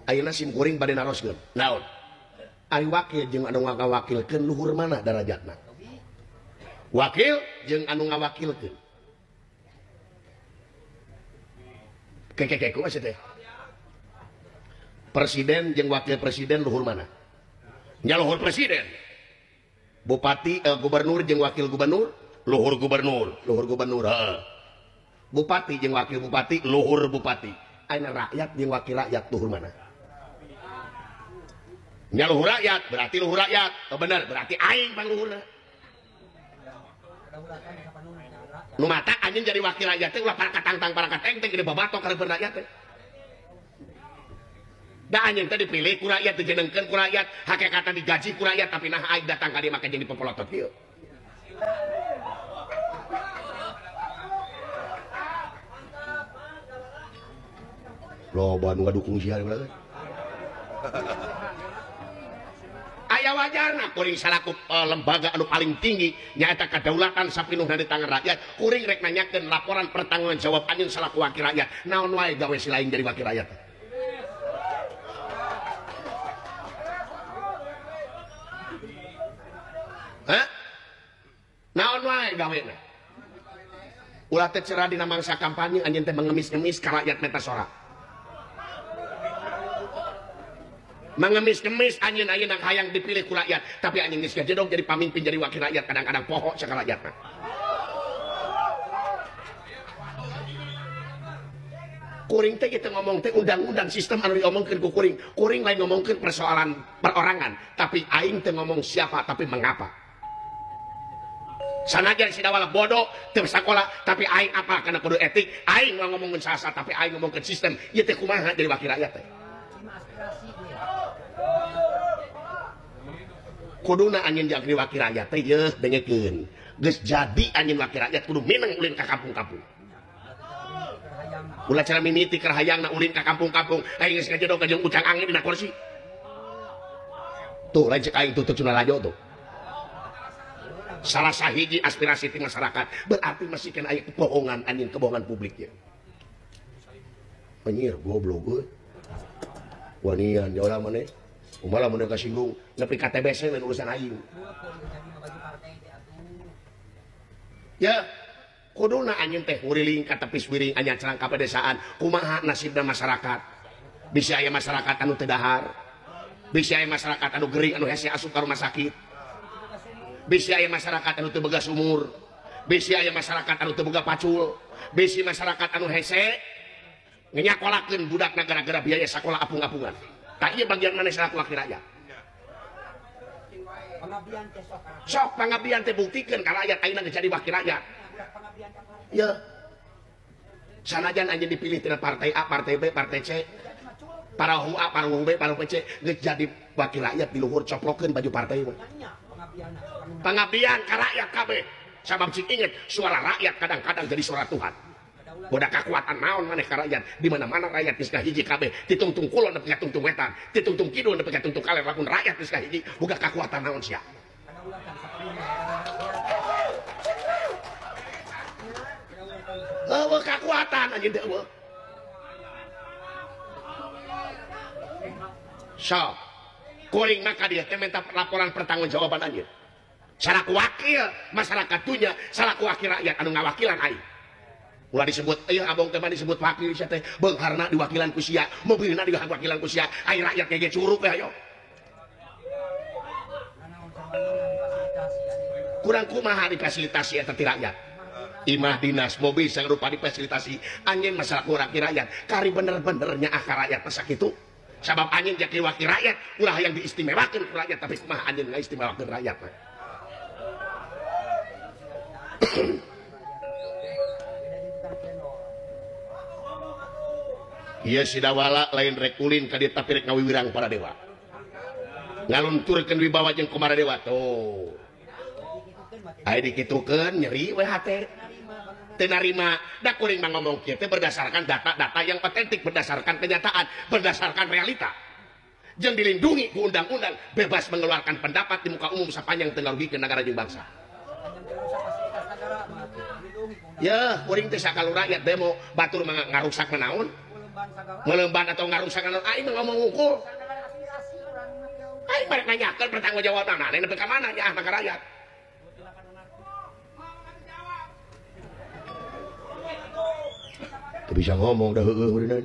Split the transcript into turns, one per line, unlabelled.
Ayeuna sim kuring bade naroskeun. Naon? Ari wakil jeung anu ngawakilkeun luhur mana darajatna? Wakil jeung anu ngawakilkeun. Keke kumaha teh? Presiden jeung wakil presiden luhur mana? Nya luhur presiden. Bupati gubernur jeung wakil gubernur luhur gubernur, luhur gubernur heeh. Bupati jeung wakil bupati luhur bupati. Ayeuna rakyat jeung wakil rakyat luhur mana? Nya luhur rakyat, berarti luhur rakyat. Oh bener, berarti aing bang luhurna. Nu mata anjeun jadi wakil rakyat teh ulah parakatangtang parakatengteng gede babatok karep rakyat teh. Da anjeun teh dipilih ku rakyat, dijenengkeun ku rakyat, hakikatna digaji ku rakyat, tapi nah aing datang ka dieu make jeung dipopolotot kieu. Loba nu ngadukung sia berarti. Aya wajarna kuring salaku lembaga anu paling tinggi nyaeta kadaulatan sapinuhna di tangan rakyat, kuring rek nanyakeun laporan pertanggungan jawab anjeun salaku wakil rakyat. Naon wae gawe si lain jadi wakil rakyat? Hah? Naon wae gawena? Ulah teh cerah dina mangsa kampanye anjeun teh mengemis-ngemis ka rakyat meta sora. Mengemis-ngemis anjeun ayeuna hayang dipilih ku rakyat, tapi anjeun geus gajedog jadi pamimpin jadi wakil rakyat kadang-kadang poho ka rakyat mah. Kuring teh kita ngomong teh undang-undang sistem anu diomongkeun ku kuring. Kuring lain ngomongkeun persoalan perorangan, tapi aing teh ngomong siapa tapi mengapa. Sanajan si dawala bodoh teu sakola, tapi aing apa kana kudu etik, aing ngomongkeun sasa tapi aing ngomongkeun sistem. Ieu teh kumaha jadi wakil rakyat teh? Kuduna anjeun jadi wakil rakyat teh yeuh dengekeun. Geus jadi anjeun wakil rakyat kudu mineng ulin ka kampung-kampung. Ulah cara mimiti keur hayangna ulin ka kampung-kampung, aing geus ngajedog jeung ucang angin dina kursi. Tuh lain cek aing tutut cuna lajo tuh. Salah sahiji aspirasi ti masyarakat berarti masih kena aya kebohongan anjeun, kebohongan publik ya. Anjir goblok euy. Wanian ya urang maneh. Kumaha mun kasinggung nepi ka TBC lain urusan aing. Ya, kuduna anjeun teh nguriling ka tepis wiring anyancrang ka pedesaan, kumaha nasibna masyarakat. Bisi aya masyarakat anu teu dahar. Bisi aya masyarakat anu gering anu hese asup ka rumah sakit. Bisi aya masyarakat anu teu boga sumur. Bisi aya masyarakat anu teu boga pacul. Bisi masyarakat anu hese ngenyakolakeun budakna gara-gara biaya sakola apung-apungan. Tak iya bagian mana selaku wakil rakyat. Sok pangabdian teh buktikeun ka rakyat ayeuna geus jadi wakil rakyat. Ya. Sanajan anjeun dipilih tina partai A, partai B, partai C, parahu A, parahu B, parahu C, geus jadi wakil rakyat di luhur coplokeun baju partai mah. Pangabdian ka rakyat kabeh. Sabab cik inget suara rakyat kadang-kadang jadi suara Tuhan. Boda kekuatan naon maneh ka rakyat, di mana-mana rakyat geus kahiji kabeh, ditungtung kulon nepi ka tungtung wetan, ditungtung kidul nepi ka tungtung kaler, lamun rakyat geus kahiji boga kekuatan naon sia. Eueuh kekuatan anjeun teh eueuh. Sok kuring mah ka dieu teh minta laporan pertanggungjawaban anjeun. Salaku wakil masyarakat dunya, salaku wakil rakyat anu ngawakilan aing. Ulah disebut, iya abong teh mah disebut wakil sia teh, beungharna diwakilan ku sia, mobilna diwakilan ku sia, aing rakyat ge curug we ayo. Kurang kumaha difasilitasi eta ti rakyat. Imah dinas mobil sagrupa difasilitasi, anjeun masalah ku wakil rakyat, kari bener-benernya akar rakyat mah sakitu. Sabab anjeun jadi wakil rakyat, ulah yang diistimewakeun ku rakyat, tapi kumaha anjeun ngaistimewakeun rakyat mah. Ieu sidawala lain rek ulin ka dieu tapi rek ngawiwirang para dewa. Ngalunturkeun wibawa jeung kumara dewa tuh. Aya dikitukeun nyeri we hate. Teu narima. Da kuring mah ngomong kieu teh berdasarkan data-data yang otentik, berdasarkan kenyataan, berdasarkan realita. Jeung dilindungi ku undang-undang, bebas mengeluarkan pendapat di muka umum sapanjang teu ngarugikeun nagara jeung bangsa. Ya, kuring teh sakalu rakyat demo batur mah ngarusak naon. Melemban atau ngarusak aing mah ngomong ngukur. Aing balik nanyakeun pertanggungjawaban nah nepi ka mana nyaah ka rakyat. Teu bisa ngomong dah heueuh meureun.